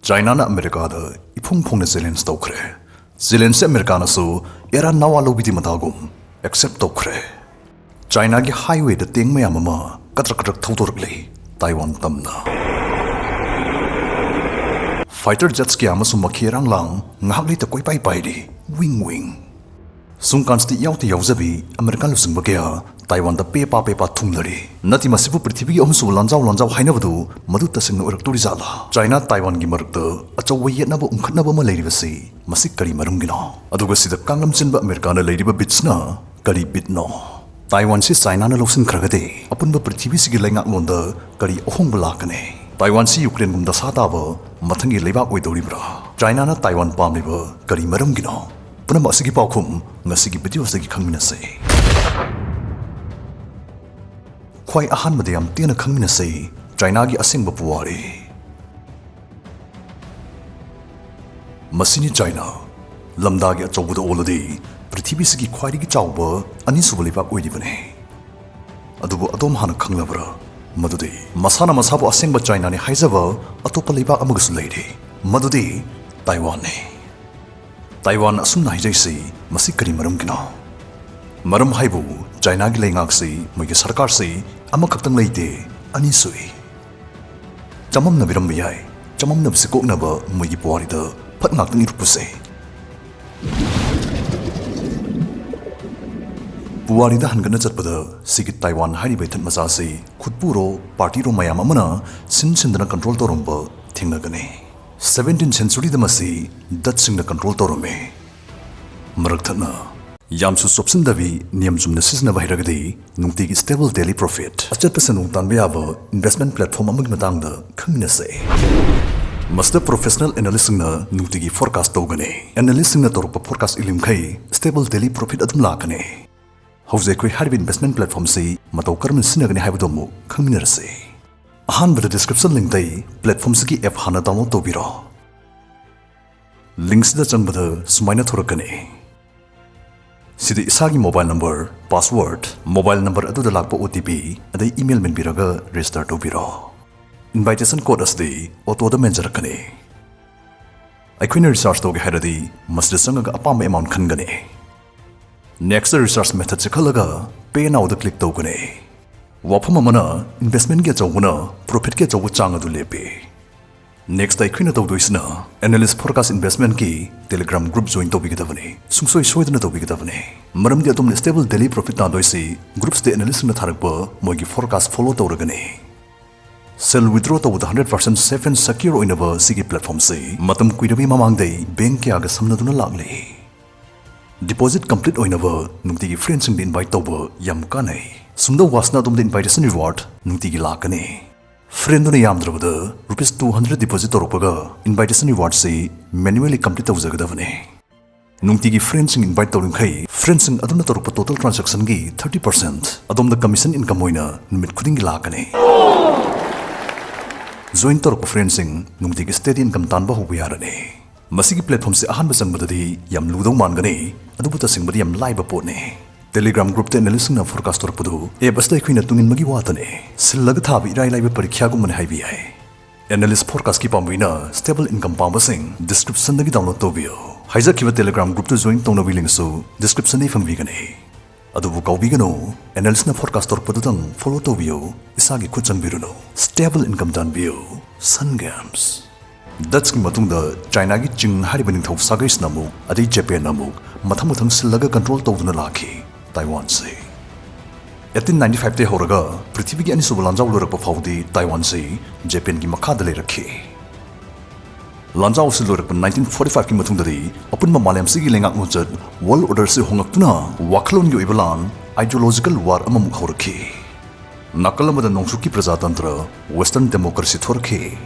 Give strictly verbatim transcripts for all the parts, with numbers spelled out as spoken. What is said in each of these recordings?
ꯆꯥꯏꯅꯥꯅ ꯑꯃꯦꯔꯤꯀꯥꯗ ꯏꯐꯣꯡ ꯐꯣꯡꯅ ꯆꯦꯂꯦꯟꯖ ꯇꯧꯈ꯭ꯔꯦ꯫ ꯆꯦꯂꯦꯟꯖꯁꯦ ꯑꯃꯦꯔꯤꯀꯥꯅꯁꯨ ꯑꯦꯔꯥ ꯅꯋꯥ ꯂꯧꯕꯤꯗꯤ ꯃꯇꯥꯒꯨꯝ ꯑꯦꯛꯁꯦꯞ ꯇꯧꯈ꯭ꯔꯦ꯫ ꯆꯥꯏꯅꯥꯒꯤ ꯍꯥꯏꯋꯦꯗ ꯇꯦꯡ ꯃꯌꯥꯝ ꯑꯃ ꯀꯗ꯭ꯔꯛ ꯀꯗ꯭ꯔꯛ ꯊꯧꯗꯣꯔꯛꯂꯤ꯫ ꯇꯥꯏꯋꯥꯟ ꯇꯝꯅ ꯐꯥꯏꯇꯔ ꯖꯦꯠꯁ ꯀꯌꯥ ꯑꯃꯁꯨ ꯃꯈꯤ ꯑꯔꯥꯡ ꯂꯥꯡ ꯉꯥꯏꯍꯥꯛ ꯂꯩꯇ ꯀꯣꯏꯄꯥꯏ ꯄꯥꯏꯔꯤ꯫ Wing wing. ꯁꯨꯝ ꯀꯥꯟꯁꯤꯗ ꯏꯌꯥꯎꯇ ꯌꯥꯎꯖꯕꯤ ꯑꯃꯦꯔꯤꯀꯥ ꯂꯨꯆꯤꯡꯕ ꯀꯌꯥ ꯇꯥꯏꯋꯥꯟꯗ ꯄꯦ ꯄꯥ ꯄꯦ ꯄꯥ ꯊꯨꯡꯅꯔꯤ꯫ ꯅꯠꯇꯦ, ꯃꯁꯤꯕꯨ ꯄ꯭ꯔꯤꯊꯤꯕꯤꯒꯤ ꯑꯍꯨꯝꯁꯨꯕ ꯂꯥꯟꯖꯥꯎ ꯂꯥꯟꯖꯥꯎ ꯍꯥꯏꯅꯕꯗꯨ ꯃꯗꯨ ꯇꯁꯦꯡꯅ ꯑꯣꯏꯔꯛꯇꯣꯔꯤꯖꯥꯠꯂꯥ? ꯆꯥꯏꯅꯥ ꯇꯥꯏꯋꯥꯟꯒꯤ ꯃꯔꯛꯇ ꯑꯆꯧꯕ ꯌꯦꯠꯅꯕ ꯎꯪꯈꯠꯅꯕ ꯑꯃ ꯂꯩꯔꯤꯕꯁꯤ ꯃꯁꯤ ꯀꯔꯤ ꯃꯔꯝꯒꯤꯅꯣ? ꯑꯗꯨꯒ ꯁꯤꯗ ꯀꯥꯡꯂꯝ ꯆꯦꯟꯕ ꯑꯃꯦꯔꯤꯀꯥꯅ ꯂꯩꯔꯤꯕ ꯕꯤꯠꯁꯅ ꯀꯔꯤ ꯕꯤꯠꯅꯣ? ꯇꯥꯏꯋꯥꯟꯁꯤ ꯆꯥꯏꯅꯥꯅ ꯂꯧꯁꯤꯟꯈ꯭ꯔꯒꯗꯤ ꯑꯄꯨꯟꯕ ꯄ꯭ꯔꯤꯊꯤꯕꯤꯁꯤꯒꯤ ꯂꯩꯉꯥꯛꯂꯣꯟꯗ ꯀꯔꯤ ꯑꯍꯣꯡꯕ ꯂꯥꯛꯀꯅꯤ? ꯇꯥꯏꯋꯥꯟꯁꯤ ꯌꯨꯀ꯭ꯔꯦꯟꯒꯨꯝ ꯗꯁꯥ ꯇꯥꯕ ꯃꯊꯪꯒꯤ ꯂꯩꯕꯥꯛ ꯑꯣꯏꯗꯧꯔꯤꯕ꯭ꯔꯥ? ꯆꯥꯏꯅꯥꯅ ꯇꯥꯏꯋꯥꯟ ꯄꯥꯝꯂꯤꯕ ꯀꯔꯤ ꯃꯔꯝꯒꯤꯅꯣ? ꯄꯨꯝꯅꯃꯛ ꯑꯁꯤꯒꯤ ꯄꯥꯎꯈꯨꯝ ꯉꯁꯤꯒꯤ ꯚꯤꯗꯤꯑꯣꯁꯤꯗꯒꯤ ꯈꯪꯃꯤꯟꯅꯁꯤ꯫ ꯈ꯭ꯋꯥꯏ ꯑꯍꯥꯟꯕꯗ ꯌꯥꯝ ꯇꯦꯟꯅ ꯈꯪꯃꯤꯟꯅꯁꯤ ꯆꯥꯏꯅꯥꯒꯤ ꯑꯁꯦꯡꯕ ꯄꯨꯋꯥꯔꯤ꯫ ꯃꯁꯤꯅꯤ ꯆꯥꯏꯅꯥ꯫ ꯂꯝꯗꯥꯒꯤ ꯑꯆꯧꯕꯗ ꯑꯣꯜꯂꯗꯤ ꯄ꯭ꯔꯤꯊꯤꯕꯤꯁꯤꯒꯤ ꯈ꯭ꯋꯥꯏꯗꯒꯤ ꯆꯥꯎꯕ ꯑꯅꯤꯁꯨꯕ ꯂꯩꯕꯥꯛ ꯑꯣꯏꯔꯤꯕꯅꯤ꯫ ꯑꯗꯨꯕꯨ ꯑꯗꯣꯝ ꯍꯥꯟꯅ ꯈꯪꯂꯕ꯭ꯔꯥ ꯃꯗꯨꯗꯤ ꯃꯁꯥꯅ ꯃꯁꯥꯕꯨ ꯑꯁꯦꯡꯕ ꯆꯥꯏꯅꯥꯅꯤ ꯍꯥꯏꯖꯕ ꯑꯇꯣꯞꯄ ꯂꯩꯕꯥꯛ ꯑꯃꯒꯁꯨ ꯂꯩꯔꯤ, ꯃꯗꯨꯗꯤ ꯇꯥꯏꯋꯥꯟꯅꯤ꯫ ꯇꯥꯏꯋꯥꯟ ꯑꯁꯨꯝꯅ ꯍꯥꯏꯖꯩꯁꯤ ꯃꯁꯤ ꯀꯔꯤ ꯃꯔꯝꯒꯤꯅꯣ? ꯃꯔꯝ ꯍꯥꯏꯕꯨ ꯆꯥꯏꯅꯥꯒꯤ ꯂꯩꯉꯥꯛꯁꯤ, ꯃꯣꯏꯒꯤ ꯁꯔꯀꯥꯔꯁꯤ ꯑꯃꯈꯛꯇꯪ ꯂꯩꯇꯦ, ꯑꯅꯤ ꯁꯨꯏ꯫ ꯆꯃꯝꯅꯕꯤꯔꯝꯕ ꯌꯥꯏ꯫ ꯆꯃꯝꯅꯕꯁꯤ ꯀꯣꯛꯅꯕ ꯃꯣꯏꯒꯤ ꯄꯨꯋꯥꯔꯤꯗ ꯐꯠ ꯉꯥꯛꯇꯪ ꯏꯔꯨꯞꯄꯁꯦ꯫ ꯄꯨꯋꯥꯔꯤꯗ ꯍꯟꯒꯠꯅ ꯆꯠꯄꯗ ꯁꯤꯒꯤ ꯇꯥꯏꯋꯥꯟ ꯍꯥꯏꯔꯤꯕ ꯏꯊꯠ ꯃꯆꯥꯁꯤ ꯈꯨꯠꯄꯨꯔꯣ ꯄꯥꯔꯇꯤꯔꯣ ꯃꯌꯥꯝ ꯑꯃꯅ ꯁꯤꯟ ꯁꯤꯟꯗꯨꯅ ꯀꯟꯇ꯭ꯔꯣꯜ ꯇꯧꯔꯝꯕ ꯊꯦꯡꯅꯒꯅꯤ꯫ ꯁꯚꯦꯟꯇꯤꯟ ꯁꯦꯟꯆꯨꯔꯤꯗ ꯃꯁꯤ ꯗꯠꯁꯤꯡꯅ ꯀꯟꯇ꯭ꯔꯣꯜ ꯇꯧꯔꯝꯃꯤ꯫ ꯃꯔꯛ ꯊꯠꯅ ꯌꯥꯝꯁꯨ ꯆꯣꯞꯁꯤꯟꯗꯕꯤ, ꯅꯤꯌꯝ ꯆꯨꯝꯅ ꯁꯤꯖꯤꯟꯅꯕ ꯍꯩꯔꯒꯗꯤ ꯅꯨꯡꯇꯤꯒꯤ stable daily profit, ꯑꯆꯠꯄ ꯁꯦꯟꯗꯣꯡ ꯇꯥꯟꯕ ꯌꯥꯕ investment platform ꯑꯃꯒꯤ ꯃꯇꯥꯡꯗ ꯈꯪꯃꯤꯟꯅꯁꯦ꯫ ꯃꯁꯤꯗ professional analystꯁꯤꯡꯅ ꯅꯨꯡꯇꯤꯒꯤ forecast ꯇꯧꯒꯅꯤ꯫ Analystꯁꯤꯡꯅ ꯇꯧꯔꯛꯄ forecast ꯏꯜꯂꯤꯝꯈꯩ stable daily profit ꯑꯗꯨꯝ ꯂꯥꯛꯀꯅꯤ꯫ ꯍꯧꯖꯤꯛ ꯑꯩꯈꯣꯏ ꯍꯥꯏꯔꯤꯕ investment platformꯁꯤ ꯃꯇꯧ ꯀꯔꯝꯅ ꯁꯤꯖꯤꯟꯅꯒꯅꯤ ꯍꯥꯏꯕꯗꯨ ꯑꯃꯨꯛ ꯈꯪꯃꯤꯟꯅꯔꯁꯤ꯫ ꯑꯍꯥꯟꯕꯗ description linkꯇꯩ platformꯁꯤꯒꯤ app ꯍꯥꯟꯅ download ꯇꯧꯕꯤꯔꯣ꯫ Linkꯁꯤꯗ ꯆꯪꯕꯗ ꯁꯨꯃꯥꯏꯅ ꯊꯣꯔꯛꯀꯅꯤ꯫ ꯁꯤꯗ ꯏꯁꯥꯒꯤ mobile number, password, mobile number ꯑꯗꯨꯗ ꯂꯥꯛꯄ O T P, ꯑꯗꯩ email ꯃꯦꯟꯕꯤꯔꯒ register ꯇꯧꯕꯤꯔꯣ꯫ Invitation code ꯑꯁꯤꯗꯤ autoꯗ ꯃꯦꯟꯖꯔꯛꯀꯅꯤ꯫ ꯑꯩꯈꯣꯏꯅ ꯔꯤꯁꯥꯔꯆ ꯇꯧꯒꯦ ꯍꯥꯏꯔꯗꯤ ꯃꯁꯤꯗ ꯆꯪꯉꯒ ꯑꯄꯥꯝꯕ ꯑꯦꯃꯥꯎꯟ ꯈꯟꯒꯅꯤ꯫ ꯅꯦꯛꯁꯇ ꯔꯤꯁꯥꯔꯆ ꯃꯦꯊꯠꯁꯦ ꯈꯜꯂꯒ ꯄꯦ ꯅꯥꯎꯗ ꯀ꯭ꯂꯤꯛ ꯇꯧꯒꯅꯤ꯫ ꯋꯥꯐꯝ ꯑꯃꯅ, ꯏꯟꯚꯦꯁꯃꯦꯟꯒꯤ ꯑꯆꯧꯕꯅ ꯄ꯭ꯔꯣꯐꯤꯠꯀꯤ ꯑꯆꯧꯕ ꯆꯥꯡ ꯑꯗꯨ ꯂꯦꯞꯄꯤ꯫ ꯅꯦꯛꯁꯇ ꯑꯩꯈꯣꯏꯅ ꯇꯧꯗꯣꯏꯁꯤꯅ ꯑꯦꯅꯥꯂꯤꯁ ꯐꯣꯔꯀꯥꯁ ꯏꯟꯚꯦꯁꯃꯦꯟꯒꯤ ꯇꯦꯂꯤꯒ꯭ꯔꯥꯝ ꯒ꯭ꯔꯨꯞ ꯖꯣꯏꯟ ꯇꯧꯕꯤꯒꯗꯕꯅꯤ, ꯁꯨꯡꯁꯣꯏ ꯁꯣꯏꯗꯅ ꯇꯧꯕꯤꯒꯗꯕꯅꯤ꯫ ꯃꯔꯝꯗꯤ ꯑꯗꯣꯝꯅ ꯁ꯭ꯇꯦꯕꯜ ꯗꯦꯂꯤ ꯄ꯭ꯔꯣꯐꯤꯠ ꯇꯥꯟꯗꯣꯏꯁꯤ ꯒ꯭ꯔꯨꯞꯁꯇ ꯑꯦꯅꯥꯂꯤꯁꯁꯤꯡꯅ ꯊꯥꯔꯛꯄ ꯃꯣꯏꯒꯤ ꯐꯣꯔꯀꯥꯁ ꯐꯣꯂꯣ ꯇꯧꯔꯒꯅꯤ꯫ ꯁꯦꯜ ꯋꯤꯗ꯭ꯔꯣ ꯇꯧꯕꯗ hundred percent safe and secure ꯑꯣꯏꯅꯕ ꯁꯤꯒꯤ ꯄ꯭ꯂꯦꯠꯐꯣꯝꯁꯤ ꯃꯇꯝ ꯀꯨꯏꯔꯕꯒꯤ ꯃꯃꯥꯡꯗꯩ ꯕꯦꯡꯛ ꯀꯌꯥꯒ ꯁꯝꯅꯗꯨꯅ ꯂꯥꯛꯂꯤ꯫ ꯗꯤꯄꯣꯖꯤꯠ ꯀꯝꯄ꯭ꯂꯤꯠ ꯑꯣꯏꯅꯕ ꯅꯨꯡꯇꯤꯒꯤ ꯐ꯭ꯔꯦꯟꯁꯤꯡꯗ ꯏꯟꯚꯥꯏꯠ ꯇꯧꯕ ꯌꯥꯝ ꯀꯥꯟꯅꯩ꯫ ꯁꯨꯝꯗꯧ ꯋꯥꯁꯅ ꯑꯗꯣꯝꯗ ꯏꯟꯚꯥꯏꯇꯦꯁꯟ ꯔꯤꯋꯥꯔꯗ ꯅꯨꯡꯇꯤꯒꯤ ꯂꯥꯛꯀꯅꯤ꯫ ꯐ꯭ꯔꯦꯟꯗꯨꯅ ꯌꯥꯝꯗ꯭ꯔꯕꯗ ꯔꯨꯄꯤꯁ ꯇꯨ ꯍꯟꯗ꯭ꯔꯦꯠ ꯗꯤꯄꯣꯖꯤꯠ ꯇꯧꯔꯛꯄꯒ ꯏꯟꯚꯥꯏꯇꯦꯁꯟ ꯔꯤꯋꯥꯔꯗꯁꯤ ꯃꯦꯅꯨꯋꯦꯂꯤ ꯀꯝꯄ꯭ꯂꯤꯠ ꯇꯧꯖꯒꯗꯕꯅꯤ꯫ ꯅꯨꯡꯇꯤꯒꯤ ꯐ꯭ꯔꯦꯟꯁꯤꯡ ꯏꯟꯚꯥꯏꯠ ꯇꯧꯔꯤꯈꯩ ꯐ꯭ꯔꯦꯟꯁꯤꯡ ꯑꯗꯨꯅ ꯇꯧꯔꯛꯄ ꯇꯣꯇꯦꯜ ꯇ꯭ꯔꯥꯟꯖꯦꯛꯁꯟꯒꯤ ꯊꯥꯔꯇꯤ ꯄꯥꯔꯁꯦꯟꯠ ꯑꯗꯣꯝꯗ ꯀꯃꯤꯁꯟ ꯏꯟꯀꯝ ꯑꯣꯏꯅ ꯅꯨꯃꯤꯠ ꯈꯨꯗꯤꯡꯒꯤ ꯂꯥꯛꯀꯅꯤ꯫ ꯖꯣꯏꯟ ꯇꯧꯔꯛꯄ ꯐ꯭ꯔꯦꯟꯁꯤꯡ ꯅꯨꯡꯇꯤꯒꯤ ꯁ꯭ꯇꯦꯗꯤ ꯏꯟꯀꯝ ꯇꯥꯟꯕ ꯍꯧꯕ ꯌꯥꯔꯅꯤ꯫ ꯃꯁꯤꯒꯤ ꯄ꯭ꯂꯦꯠꯐꯣꯝꯁꯦ ꯑꯍꯥꯟꯕ ꯆꯪꯕꯗꯗꯤ ꯌꯥꯝ ꯂꯨꯗꯧ ꯃꯥꯟꯒꯅꯤ, ꯑꯗꯨꯕꯨ ꯇꯁꯦꯡꯕꯗꯤ ꯌꯥꯝ ꯂꯥꯏꯕ ꯄꯣꯠꯅꯤ꯫ ꯇꯦꯂꯤꯒ꯭ꯔꯥꯝ ꯒ꯭ꯔꯨꯞꯇ ꯑꯦꯅꯥꯂꯤꯁꯁꯤꯡꯅ ꯐꯣꯔꯀꯥꯁ ꯇꯧꯔꯛꯄꯗꯨ ꯑꯦꯞ ꯑꯁꯤꯗ ꯑꯩꯈꯣꯏꯅ ꯇꯨꯡꯏꯟꯕꯒꯤ ꯋꯥꯇꯅꯤ꯫ ꯁꯤꯜꯂꯒ ꯊꯥꯕ ꯏꯔꯥꯏ ꯂꯥꯏꯕ ꯄꯔꯤꯈ꯭ꯌꯥꯒꯨꯝꯕꯅꯤ ꯍꯥꯏꯕ ꯌꯥꯏ꯫ ꯑꯦꯅꯥꯂꯤꯁ ꯐꯣꯔꯀꯥꯁꯀꯤ ꯄꯥꯝꯕꯩꯅ ꯁ꯭ꯇꯦꯕꯜ ꯏꯟꯀꯝ ꯄꯥꯝꯕꯁꯤꯡ ꯗꯤꯁꯀ꯭ꯔꯤꯞꯁꯟꯗꯒꯤ ꯗꯥꯎꯟꯂꯣꯗ ꯇꯧꯕꯤꯌꯨ꯫ ꯍꯥꯏꯖꯈꯤꯕ ꯇꯦꯂꯤꯒ꯭ꯔꯥꯝ ꯒ꯭ꯔꯨꯞꯇ ꯖꯣꯏꯟ ꯇꯧꯅꯕꯒꯤ ꯂꯤꯡꯛꯁꯨ ꯗꯤꯁꯀ꯭ꯔꯤꯞꯁꯟꯗꯒꯤ ꯐꯪꯕꯤꯒꯅꯤ꯫ ꯑꯗꯨꯕꯨ ꯀꯥꯎꯕꯤꯒꯅꯨ, ꯑꯦꯅꯥꯂꯤꯁꯅ ꯐꯣꯔꯀꯥꯁ ꯇꯧꯔꯛꯄꯗꯨꯗꯪ ꯐꯣꯂꯣ ꯇꯧꯕꯤꯌꯨ, ꯏꯁꯥꯒꯤ ꯈꯨꯠ ꯆꯪꯕꯤꯔꯨꯅꯨ꯫ ꯁ꯭ꯇꯦꯕꯜ ꯏꯟꯀꯝ ꯇꯥꯟꯕꯤꯌꯨ꯫ Sun Games. ꯗꯠꯁꯀꯤ ꯃꯇꯨꯡꯗ ꯆꯥꯏꯅꯥꯒꯤ ꯆꯤꯡ ꯍꯥꯏꯔꯤꯕ ꯅꯤꯡꯊꯧ ꯁꯥꯒꯩꯁꯤꯅ ꯑꯃꯨꯛ, ꯑꯗꯩ ꯖꯄꯦꯟꯅ ꯑꯃꯨꯛ ꯃꯊꯪ ꯃꯊꯪ ꯁꯤꯜꯂꯒ ꯀꯟꯇ꯭ꯔꯣꯜ ꯇꯧꯗꯨꯅ ꯂꯥꯛꯈꯤ ꯇꯥꯏꯋꯥꯟꯁꯤ꯫ ꯑꯩꯠꯇꯤꯟ ꯅꯥꯏꯟꯇꯤ ꯐꯥꯏꯚꯇꯒꯤ ꯍꯧꯔꯒ ꯄ꯭ꯔꯤꯊꯤꯕꯤꯒꯤ ꯑꯅꯤꯁꯨꯕ ꯂꯥꯟꯖꯥꯎ ꯂꯣꯏꯔꯛꯄ ꯐꯥꯎꯗꯤ ꯇꯥꯏꯋꯥꯟꯁꯤ ꯖꯄꯦꯟꯒꯤ ꯃꯈꯥꯗ ꯂꯩꯔꯛꯈꯤ꯫ ꯂꯥꯟꯖꯥꯎ ꯑꯁꯤ ꯂꯣꯏꯔꯛꯄ ꯅꯥꯏꯟꯇꯤꯟ ꯐꯣꯔꯇꯤ ꯐꯥꯏꯚꯀꯤ ꯃꯇꯨꯡꯗꯗꯤ ꯑꯄꯨꯟꯕ ꯃꯥꯂꯦꯝꯁꯤꯒꯤ ꯂꯩꯉꯥꯛ ꯂꯣꯟꯆꯠ, ꯋꯥꯔꯜ ꯑꯣꯔꯗꯔꯁꯤ ꯍꯣꯡꯂꯛꯇꯨꯅ ꯋꯥꯈꯜꯂꯣꯟꯒꯤ ꯑꯣꯏꯕ ꯂꯥꯟ, ꯑꯥꯏꯗꯤꯌꯣꯂꯣꯖꯤꯀꯦꯜ ꯋꯥꯔ ꯑꯃꯃꯨꯛ ꯍꯧꯔꯛꯈꯤ꯫ ꯅꯥꯀꯜ ꯑꯃꯗ ꯅꯣꯡꯆꯨꯞꯀꯤ ꯄ꯭ꯔꯖꯥꯇꯟꯇ꯭ꯔ, ꯋꯦꯁꯇꯔꯟ ꯗꯦꯃꯣꯀ꯭ꯔꯦꯁꯤ ꯊꯣꯔꯛꯈꯤ,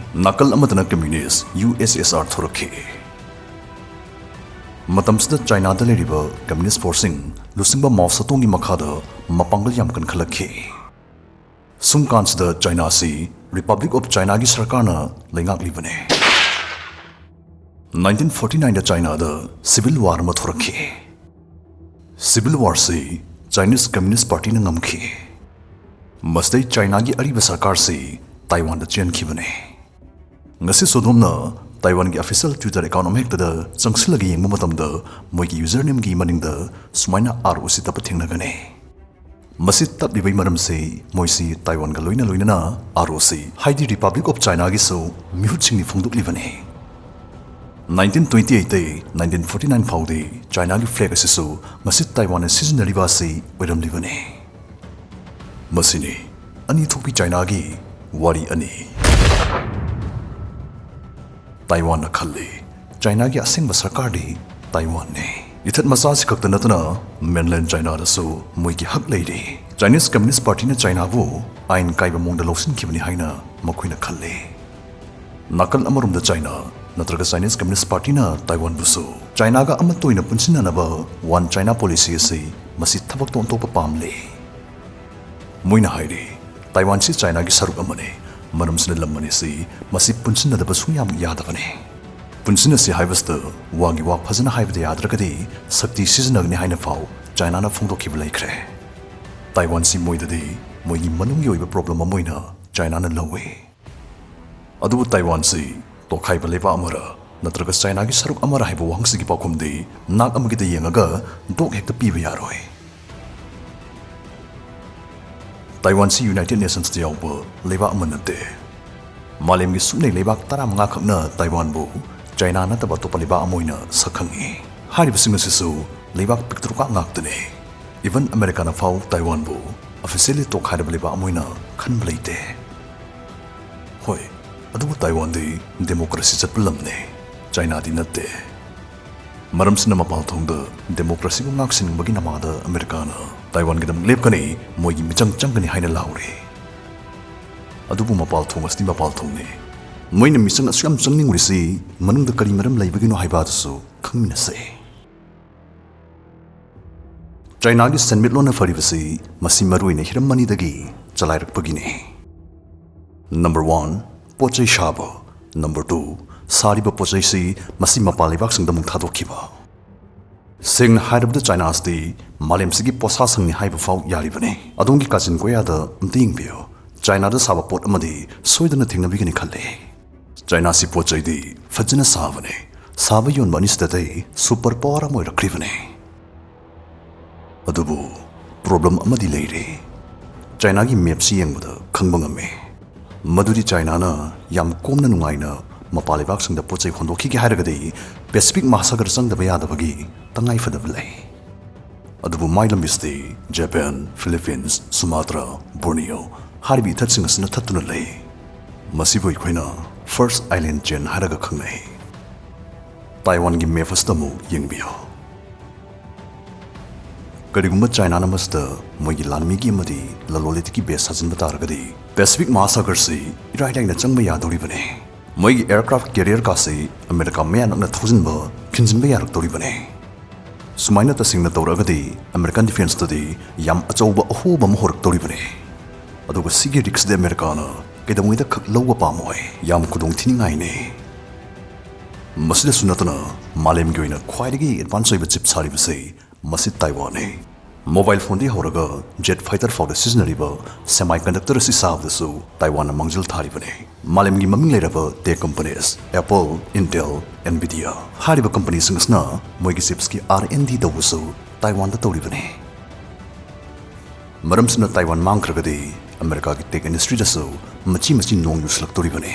ꯅꯥꯀꯜ ꯑꯃꯗꯅ ꯀꯝꯃ꯭ꯌꯨꯅꯤꯁ, ꯌꯨ ꯑꯦꯁ ꯑꯦꯁ ꯑꯥꯔ ꯊꯣꯔꯛꯈꯤ꯫ ꯃꯇꯝꯁꯤꯗ ꯆꯥꯏꯅꯥꯗ ꯂꯩꯔꯤꯕ ꯀꯝꯃ꯭ꯌꯨꯅꯤꯁ ꯐꯣꯔꯁꯁꯤꯡ ꯂꯨꯆꯤꯡꯕ ꯃꯥꯎ ꯁꯇꯣꯡꯒꯤ ꯃꯈꯥꯗ ꯃꯄꯥꯡꯒꯜ ꯌꯥꯝ ꯀꯟꯈꯠꯂꯛꯈꯤ꯫ ꯁꯨꯝ ꯀꯥꯟꯁꯤꯗ ꯆꯥꯏꯅꯥꯁꯤ ꯔꯤꯄꯕ꯭ꯂꯤꯛ ꯑꯣꯐ ꯆꯥꯏꯅꯥꯒꯤ ꯁꯔꯀꯥꯔꯅ ꯂꯩꯉꯥꯛꯂꯤꯕꯅꯤ꯫ ꯅꯥꯏꯟꯇꯤꯟ ꯐꯣꯔꯇꯤ ꯅꯥꯏꯟꯗ ꯆꯥꯏꯅꯥꯗ ꯁꯤꯚꯤꯜ ꯋꯥꯔ ꯑꯃ ꯊꯣꯔꯛꯈꯤ꯫ ꯁꯤꯚꯤꯜ ꯋꯥꯔꯁꯤ ꯆꯥꯏꯅꯤꯁ ꯀꯝꯃ꯭ꯌꯨꯅꯤꯁ ꯄꯥꯔꯇꯤꯅ ꯉꯝꯈꯤ꯫ ꯃꯁꯤꯗꯩ ꯆꯥꯏꯅꯥꯒꯤ ꯑꯔꯤꯕ ꯁꯔꯀꯥꯔꯁꯤ ꯇꯥꯏꯋꯥꯟꯗ ꯆꯦꯟꯈꯤꯕꯅꯤ꯫ ꯉꯁꯤꯁꯨ ꯑꯗꯣꯝꯅ ꯇꯥꯏꯋꯥꯟꯒꯤ official Twitter account ꯑꯃꯍꯦꯛꯇꯗ ꯆꯪꯁꯤꯜꯂꯒ ꯌꯦꯡꯕ ꯃꯇꯝꯗ ꯃꯣꯏꯒꯤ usernameꯒꯤ ꯃꯅꯤꯡꯗ ꯁꯨꯃꯥꯏꯅ R O C ꯇꯞꯄ ꯊꯦꯡꯅꯒꯅꯤ꯫ ꯃꯁꯤ ꯇꯞꯂꯤꯕꯒꯤ ꯃꯔꯝꯁꯤ ꯃꯣꯏꯁꯤ ꯇꯥꯏꯋꯥꯟꯒ ꯂꯣꯏꯅ ꯂꯣꯏꯅꯅ R O C ꯍꯥꯏꯗꯤ Republic of Chinaꯒꯤꯁꯨ ꯃꯤꯍꯨꯠꯁꯤꯡꯅꯤ ꯐꯣꯡꯗꯣꯛꯂꯤꯕꯅꯤ꯫ Nineteen twenty eight ꯇꯒꯤ nineteen forty nine ꯐꯥꯎꯗꯤ ꯆꯥꯏꯅꯥꯒꯤ flag ꯑꯁꯤꯁꯨ ꯉꯁꯤ ꯇꯥꯏꯋꯥꯟꯅ ꯁꯤꯖꯤꯟꯅꯔꯤꯕ ꯑꯁꯤ ꯑꯣꯏꯔꯝꯂꯤꯕꯅꯤ꯫ ꯃꯁꯤꯅꯤ ꯑꯅꯤ ꯊꯣꯛꯄꯤ ꯆꯥꯏꯅꯥꯒꯤ ꯋꯥꯔꯤ ꯑꯅꯤ꯫ ꯇꯥꯏꯋꯥꯟꯅ ꯈꯜꯂꯤ, ꯆꯥꯏꯅꯥꯒꯤ ꯑꯁꯦꯡꯕ ꯁꯔꯀꯥꯔꯗꯤ ꯇꯥꯏꯋꯥꯟꯅꯤ꯫ ꯏꯊꯠ ꯃꯆꯥꯁꯤ ꯈꯛꯇ ꯅꯠꯇꯅ mainland ꯆꯥꯏꯅꯥꯗꯁꯨ ꯃꯣꯏꯒꯤ ꯍꯛ ꯂꯩꯔꯤ꯫ Chinese Communist Partyꯅ ꯆꯥꯏꯅꯥꯕꯨ ꯑꯥꯏꯟ ꯀꯥꯏꯕ ꯃꯑꯣꯡꯗ ꯂꯧꯁꯤꯟꯈꯤꯕꯅꯤ ꯍꯥꯏꯅ ꯃꯈꯣꯏꯅ ꯈꯜꯂꯤ꯫ ꯅꯥꯀꯜ ꯑꯃꯔꯣꯝꯗ ꯆꯥꯏꯅꯥ ꯅꯠꯇ꯭ꯔꯒ Chinese Communist Partyꯅ ꯇꯥꯏꯋꯥꯟꯕꯨꯁꯨ ꯆꯥꯏꯅꯥꯒ ꯑꯃꯠꯇ ꯑꯣꯏꯅ ꯄꯨꯟꯁꯤꯟꯅꯅꯕ One China Policy ꯑꯁꯤ ꯃꯁꯤ ꯊꯕꯛꯇ ꯑꯣꯟꯊꯣꯛꯄ ꯄꯥꯝꯂꯤ꯫ ꯃꯣꯏꯅ ꯍꯥꯏꯔꯤ, ꯇꯥꯏꯋꯥꯟꯁꯤ ꯆꯥꯏꯅꯥꯒꯤ ꯁꯔꯨꯛ ꯑꯃꯅꯤ, ꯃꯔꯝꯁꯤꯅ ꯂꯝ ꯑꯅꯤꯁꯤ ꯃꯁꯤ ꯄꯨꯟꯁꯤꯟꯅꯗꯕ ꯁꯨꯡꯌꯥꯃꯛ ꯌꯥꯗꯕꯅꯤ꯫ ꯄꯨꯟꯁꯤꯟꯅꯁꯤ ꯍꯥꯏꯕꯁꯤꯗ ꯋꯥꯒꯤ ꯋꯥ ꯐꯖꯅ ꯍꯥꯏꯕꯗ ꯌꯥꯗ꯭ꯔꯒꯗꯤ ꯁꯛꯇꯤ ꯁꯤꯖꯤꯟꯅꯒꯅꯤ ꯍꯥꯏꯅ ꯐꯥꯎ ꯆꯥꯏꯅꯥꯅ ꯐꯣꯡꯗꯣꯛꯈꯤꯕ ꯂꯩꯈ꯭ꯔꯦ꯫ ꯇꯥꯏꯋꯥꯟꯁꯤ ꯃꯣꯏꯗꯗꯤ ꯃꯣꯏꯒꯤ ꯃꯅꯨꯡꯒꯤ ꯑꯣꯏꯕ problem ꯑꯃ ꯑꯣꯏꯅ ꯆꯥꯏꯅꯥꯅ ꯂꯧꯏ꯫ ꯑꯗꯨꯕꯨ ꯇꯥꯏꯋꯥꯟꯁꯤ ꯇꯣꯈꯥꯏꯕ ꯂꯩꯕꯥꯛ ꯑꯃꯔ ꯅꯠꯇ꯭ꯔꯒ ꯆꯥꯏꯅꯥꯒꯤ ꯁꯔꯨꯛ ꯑꯃꯔ ꯍꯥꯏꯕ ꯋꯥꯍꯪꯁꯤꯒꯤ ꯄꯥꯎꯈꯨꯝꯗꯤ ꯅꯥꯛ ꯑꯃꯒꯤꯗ ꯌꯦꯡꯉꯒ ꯗꯣꯛ ꯍꯦꯛꯇ ꯄꯤꯕ ꯌꯥꯔꯣꯏ꯫ ꯇꯥꯏꯋꯥꯟꯁꯤ United Nationsꯇ ꯌꯥꯎꯕ ꯂꯩꯕꯥꯛ ꯑꯃ ꯅꯠꯇꯦ꯫ ꯃꯥꯂꯦꯝꯒꯤ ꯁꯨꯞꯅꯩ ꯂꯩꯕꯥꯛ ꯇꯔꯥꯃꯉꯥ ꯈꯛꯅ ꯇꯥꯏꯋꯥꯟꯕꯨ ꯆꯥꯏꯅꯥ ꯅꯠꯇꯕ ꯑꯇꯣꯞꯄ ꯂꯩꯕꯥꯛ ꯑꯃ ꯑꯣꯏꯅ ꯁꯛꯈꯪꯉꯤ꯫ ꯍꯥꯏꯔꯤꯕꯁꯤꯡ ꯑꯁꯤꯁꯨ ꯂꯩꯕꯥꯛ ꯄꯤꯛꯇ꯭ꯔꯨꯀꯥꯛ ꯉꯥꯛꯇꯅꯤ꯫ Even ꯑꯃꯦꯔꯤꯀꯥꯅ ꯐꯥꯎ ꯇꯥꯏꯋꯥꯟꯕꯨ officially ꯇꯣꯈꯥꯏꯔꯕ ꯂꯩꯕꯥꯛ ꯑꯃ ꯑꯣꯏꯅ ꯈꯟꯕ ꯂꯩꯇꯦ꯫ ꯍꯣꯏ, ꯑꯗꯨꯕꯨ ꯇꯥꯏꯋꯥꯟꯗꯤ democracy ꯆꯠꯄ ꯂꯝꯅꯤ, ꯆꯥꯏꯅꯥꯗꯤ ꯅꯠꯇꯦ꯫ ꯃꯔꯝꯁꯤꯅ ꯃꯄꯥꯜ ꯊꯣꯡꯗ democracyꯕꯨ ꯉꯥꯛ ꯁꯦꯟꯅꯕꯒꯤ ꯅꯃꯥꯗ ꯑꯃꯦꯔꯤꯀꯥꯅ ꯇꯥꯏꯋꯥꯟꯒꯤꯗꯃꯛ ꯂꯦꯞꯀꯅꯤ, ꯃꯣꯏꯒꯤ ꯃꯤꯆꯪ ꯆꯪꯒꯅꯤ ꯍꯥꯏꯅ ꯂꯥꯎꯔꯤ꯫ ꯑꯗꯨꯕꯨ ꯃꯄꯥꯜ ꯊꯣꯡ ꯑꯁꯤꯗꯤ ꯃꯄꯥꯜ ꯊꯣꯡꯅꯤ꯫ ꯃꯣꯏꯅ ꯃꯤꯆꯪ ꯑꯁꯨꯛ ꯌꯥꯝ ꯆꯪꯅꯤꯡꯂꯤꯁꯤ ꯃꯅꯨꯡꯗ ꯀꯔꯤ ꯃꯔꯝ ꯂꯩꯕꯒꯤꯅꯣ ꯍꯥꯏꯕ ꯑꯗꯨꯁꯨ ꯈꯪꯃꯤꯟꯅꯁꯦ꯫ ꯆꯥꯏꯅꯥꯒꯤ ꯁꯦꯟꯃꯤꯠꯂꯣꯟꯅ ꯐꯔꯤꯕꯁꯤ ꯃꯁꯤ ꯃꯔꯨꯑꯣꯏꯅ ꯍꯤꯔꯝ ꯑꯅꯤꯗꯒꯤ ꯆꯂꯥꯏꯔꯛꯄꯒꯤꯅꯤ꯫ Number one, ꯄꯣꯠ ꯆꯩ ꯁꯥꯕ꯫ Number two, ꯁꯥꯔꯤꯕ ꯄꯣꯠ ꯆꯩꯁꯤ ꯃꯁꯤ ꯃꯄꯥꯟ ꯂꯩꯕꯥꯛꯁꯤꯡꯗ ꯑꯃꯨꯛ ꯊꯥꯗꯣꯛꯈꯤꯕ꯫ ꯁꯦꯡꯅ ꯍꯥꯏꯔꯕꯗ ꯆꯥꯏꯅꯥ ꯑꯁꯤꯗꯤ ꯃꯥꯂꯦꯝꯁꯤꯒꯤ ꯄꯣꯠꯁꯥꯁꯪꯅꯤ ꯍꯥꯏꯕ ꯐꯥꯎ ꯌꯥꯔꯤꯕꯅꯤ꯫ ꯑꯗꯣꯝꯒꯤ ꯀꯥꯆꯤꯟ ꯀꯣꯌꯥꯗ ꯑꯝꯇ ꯌꯦꯡꯕꯤꯌꯨ꯫ ꯆꯥꯏꯅꯥꯗ ꯁꯥꯕ ꯄꯣꯠ ꯑꯃꯗꯤ ꯁꯣꯏꯗꯅ ꯊꯦꯡꯅꯕꯤꯒꯅꯤ ꯈꯜꯂꯤ꯫ ꯆꯥꯏꯅꯥꯁꯤ ꯄꯣꯠ ꯆꯩꯗꯤ ꯐꯖꯅ ꯁꯥꯕꯅꯦ꯫ ꯁꯥꯕ ꯌꯣꯟꯕ ꯑꯅꯤꯁꯤꯗꯗꯤ ꯁꯨꯄꯔ ꯄꯥꯋꯔ ꯑꯃ ꯑꯣꯏꯔꯛꯈ꯭ꯔꯤꯕꯅꯦ꯫ ꯑꯗꯨꯕꯨ ꯄ꯭ꯔꯣꯕ꯭ꯂꯦꯝ ꯑꯃꯗꯤ ꯂꯩꯔꯦ꯫ ꯆꯥꯏꯅꯥꯒꯤ ꯃꯦꯞꯁꯤ ꯌꯦꯡꯕꯗ ꯈꯪꯕ ꯉꯝꯃꯦ꯫ ꯃꯗꯨꯗꯤ ꯆꯥꯏꯅꯥꯅ ꯌꯥꯝ ꯀꯣꯝꯅ ꯅꯨꯡꯉꯥꯏꯅ ꯃꯄꯥꯟ ꯂꯩꯕꯥꯛꯁꯤꯡꯗ ꯄꯣꯠ ꯆꯩ ꯍꯣꯟꯗꯣꯛꯈꯤꯒꯦ ꯍꯥꯏꯔꯒꯗꯤ ꯄꯦꯁꯤꯐꯤꯛ ꯃꯍꯥꯁꯥꯒꯔ ꯆꯪꯗꯕ ꯌꯥꯗꯕꯒꯤ ꯇꯉꯥꯏ ꯐꯗꯕ ꯂꯩ꯫ ꯑꯗꯨꯕꯨ ꯃꯥꯏ ꯂꯝꯕꯤꯁꯤꯗꯤ ꯖꯄꯥꯟ, ꯐꯤꯂꯤꯄꯤꯟꯁ, ꯁꯨꯃꯥꯇ꯭ꯔꯥ, ꯕꯣꯔꯅꯤꯌꯣ ꯍꯥꯏꯔꯤꯕ ꯏꯊꯠꯁꯤꯡ ꯑꯁꯤꯅ ꯊꯠꯇꯨꯅ ꯂꯩ꯫ ꯃꯁꯤꯕꯨ ꯑꯩꯈꯣꯏꯅ ꯐꯥꯔꯁ ꯑꯥꯏꯂꯦꯟ ꯆꯦꯟ ꯍꯥꯏꯔꯒ ꯈꯪꯅꯩ꯫ ꯇꯥꯏꯋꯥꯟꯒꯤ ꯃꯦꯞ ꯑꯁꯤꯗ ꯑꯃꯨꯛ ꯌꯦꯡꯕꯤꯌꯨ꯫ ꯀꯔꯤꯒꯨꯝꯕ ꯆꯥꯏꯅꯥꯅ ꯃꯁꯤꯗ ꯃꯣꯏꯒꯤ ꯂꯥꯟꯃꯤꯒꯤ ꯑꯃꯗꯤ ꯂꯂꯣꯟ ꯏꯇꯤꯛꯀꯤ ꯕꯦꯁ ꯁꯥꯖꯤꯟꯕ ꯇꯥꯔꯒꯗꯤ ꯄꯦꯁꯤꯐꯤꯛ ꯃꯍꯥꯁꯥꯒꯔꯁꯤ ꯏꯔꯥꯏ ꯂꯥꯏꯅ ꯆꯪꯕ ꯌꯥꯗꯧꯔꯤꯕꯅꯤ꯫ ꯃꯣꯏꯒꯤ ꯑꯦꯌꯔꯀ꯭ꯔꯥꯐ ꯀꯦꯔꯤꯌꯔ ꯀꯥꯁꯤ ꯑꯃꯦꯔꯤꯀꯥ ꯃꯌꯥ ꯅꯛꯅ ꯊꯧꯖꯤꯟꯕ, ꯈꯤꯟꯖꯤꯟꯕ ꯌꯥꯔꯛꯇꯧꯔꯤꯕꯅꯤ꯫ ꯁꯨꯃꯥꯏꯅ ꯇꯁꯦꯡꯅ ꯇꯧꯔꯛꯑꯒꯗꯤ ꯑꯃꯦꯔꯤꯀꯥꯟ ꯗꯤꯐꯦꯟꯁꯇꯗꯤ ꯌꯥꯝ ꯑꯆꯧꯕ ꯑꯍꯣꯕ ꯑꯃ ꯍꯧꯔꯛꯇꯧꯔꯤꯕꯅꯤ꯫ ꯑꯗꯨꯒ ꯁꯤꯒꯤ ꯔꯤꯛꯁꯇꯤ ꯑꯃꯦꯔꯤꯀꯥꯅ ꯀꯩꯗꯧꯉꯩꯗ ꯈꯛ ꯂꯧꯕ ꯄꯥꯝꯃꯣꯏ꯫ ꯌꯥꯝ ꯈꯨꯗꯣꯡ ꯊꯤꯅꯤꯡꯉꯥꯏꯅꯤ꯫ ꯃꯁꯤꯗꯁꯨ ꯅꯠꯇꯅ ꯃꯥꯂꯦꯝꯒꯤ ꯑꯣꯏꯅ ꯈ꯭ꯋꯥꯏꯗꯒꯤ ꯑꯦꯗꯚꯥꯟꯁ ꯑꯣꯏꯕ ꯆꯤꯞ ꯁꯥꯔꯤꯕꯁꯤ ꯃꯁꯤ ꯇꯥꯏꯋꯥꯟꯅꯤ꯫ ꯃꯣꯕꯥꯏꯜ ꯐꯣꯟꯗꯒꯤ ꯍꯧꯔꯒ ꯖꯦꯠ ꯐꯥꯏꯇꯔ ꯐꯥꯎꯗ ꯁꯤꯖꯤꯟꯅꯔꯤꯕ ꯁꯦꯃꯥꯏ ꯀꯟꯗꯛꯇꯔ ꯑꯁꯤ ꯁꯥꯕꯗꯁꯨ ꯇꯥꯏꯋꯥꯟꯅ ꯃꯥꯡꯖꯤꯜ ꯊꯥꯔꯤꯕꯅꯤ꯫ ꯃꯥꯂꯦꯝꯒꯤ ꯃꯃꯤꯡ ꯂꯩꯔꯕ ꯇꯦꯛ ꯀꯝꯄꯅꯤꯁ ꯑꯦꯄꯜ, ꯏꯟꯇꯦꯜ, ꯑꯦꯟꯚꯤꯗꯤꯌꯥ ꯍꯥꯏꯔꯤꯕ ꯀꯝꯄꯅꯤꯁꯤꯡ ꯑꯁꯤꯅ ꯃꯣꯏꯒꯤ ꯆꯤꯞꯁꯀꯤ ꯑꯥꯔ ꯑꯦꯟ ꯗꯤ ꯇꯧꯕꯁꯨ ꯇꯥꯏꯋꯥꯟꯗ ꯇꯧꯔꯤꯕꯅꯤ꯫ ꯃꯔꯝꯁꯤꯅ ꯇꯥꯏꯋꯥꯟ ꯃꯥꯡꯈ꯭ꯔꯒꯗꯤ ꯑꯃꯦꯔꯤꯀꯥꯒꯤ ꯇꯦꯛ ꯏꯟꯗꯁꯇ꯭ꯔꯤꯗꯁꯨ ꯃꯆꯤ ꯃꯆꯤ ꯅꯣꯡ ꯌꯨꯁꯤꯜꯂꯛꯇꯣꯔꯤꯕꯅꯤ꯫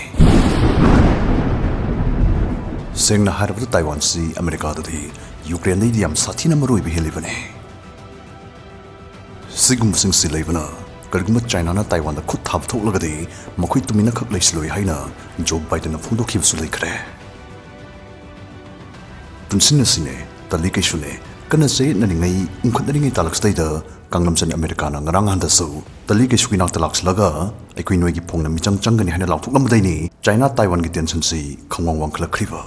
ꯁꯦꯡꯅ ꯍꯥꯏꯔꯕꯗ ꯇꯥꯏꯋꯥꯟꯁꯤ ꯑꯃꯦꯔꯤꯀꯥꯗꯗꯤ ꯌꯨꯀ꯭ꯔꯦꯟꯗꯩꯗꯤ ꯌꯥꯝ ꯁꯥꯊꯤꯅ ꯃꯔꯨꯑꯣꯏꯕ ꯍꯦꯜꯂꯤꯕꯅꯤ꯫ ꯁꯤꯒꯨꯝꯕꯁꯤꯡꯁꯤ ꯂꯩꯕꯅ ꯀꯔꯤꯒꯨꯝꯕ ꯆꯥꯏꯅꯥꯅ ꯇꯥꯏꯋꯥꯟꯗ ꯈꯨꯠ ꯊꯥꯕ ꯊꯣꯛꯂꯒꯗꯤ ꯃꯈꯣꯏ ꯇꯨꯃꯤꯟꯅ ꯈꯛ ꯂꯩꯁꯤꯜꯂꯣꯏ ꯍꯥꯏꯅ ꯖꯣ ꯕꯥꯏꯗꯟꯅ ꯐꯣꯡꯗꯣꯛꯈꯤꯕꯁꯨ ꯂꯩꯈ꯭ꯔꯦ꯫ ꯇꯨꯡꯁꯤꯟꯅꯁꯤꯅꯦ, ꯇꯜꯂꯤ ꯀꯩꯁꯨꯅꯦ, ꯀꯟꯅ ꯆꯌꯦꯠꯅꯔꯤꯉꯩ, ꯎꯪꯈꯠꯅꯔꯤꯉꯩ ꯇꯥꯂꯛꯁꯤꯗꯩꯗ ꯀꯥꯡꯂꯝꯆꯟ ꯑꯃꯦꯔꯤꯀꯥꯅ ꯉꯔꯥꯡ ꯅꯍꯥꯟꯗꯁꯨ ꯇꯜꯂꯤ ꯀꯩꯁꯨꯒꯤ ꯅꯥꯛꯇ ꯂꯥꯛꯁꯤꯜꯂꯒ ꯑꯩꯈꯣꯏ ꯅꯣꯏꯒꯤ ꯐꯣꯡꯅ ꯃꯤꯆꯪ ꯆꯪꯒꯅꯤ ꯍꯥꯏꯅ ꯂꯥꯎꯊꯣꯛꯂꯝꯕꯗꯩꯅꯤ ꯆꯥꯏꯅꯥ ꯇꯥꯏꯋꯥꯟꯒꯤ ꯇꯦꯟꯁꯟꯁꯤ ꯈꯪꯋꯥꯡ ꯋꯥꯡꯈꯠꯂꯛꯈ꯭ꯔꯤꯕ꯫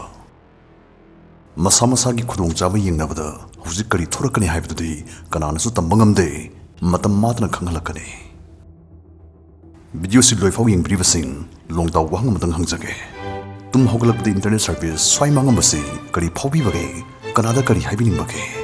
ꯃꯁꯥ ꯃꯁꯥꯒꯤ ꯈꯨꯗꯣꯡꯆꯥꯕ ꯌꯦꯡꯅꯕꯗ ꯍꯧꯖꯤꯛ ꯀꯔꯤ ꯊꯣꯔꯛꯀꯅꯤ ꯍꯥꯏꯕꯗꯨꯗꯤ ꯀꯅꯥꯅꯁꯨ ꯇꯝꯕ ꯉꯝꯗꯦ꯫ ꯃꯇꯝ ꯃꯥꯇꯅ ꯈꯪꯍꯜꯂꯛꯀꯅꯤ꯫ ꯚꯤꯗꯤꯑꯣꯁꯤ ꯂꯣꯏꯐꯥꯎ ꯌꯦꯡꯕꯤꯔꯤꯕꯁꯤꯡ, ꯂꯣꯡꯗꯥꯎ ꯋꯥꯍꯪ ꯑꯃꯇꯪ ꯍꯪꯖꯒꯦ꯫ ꯇꯨꯝ ꯍꯧꯒꯠꯂꯛꯄꯗ ꯏꯟꯇꯔꯅꯦꯠ ꯁꯔꯚꯤꯁ ꯁ꯭ꯋꯥꯏ ꯃꯥꯡꯉꯝꯕꯁꯤ ꯀꯔꯤ ꯐꯥꯎꯕꯤꯕꯒꯦ? ꯀꯅꯥꯗ ꯀꯔꯤ ꯍꯥꯏꯕꯤꯅꯤꯡꯕꯒꯦ?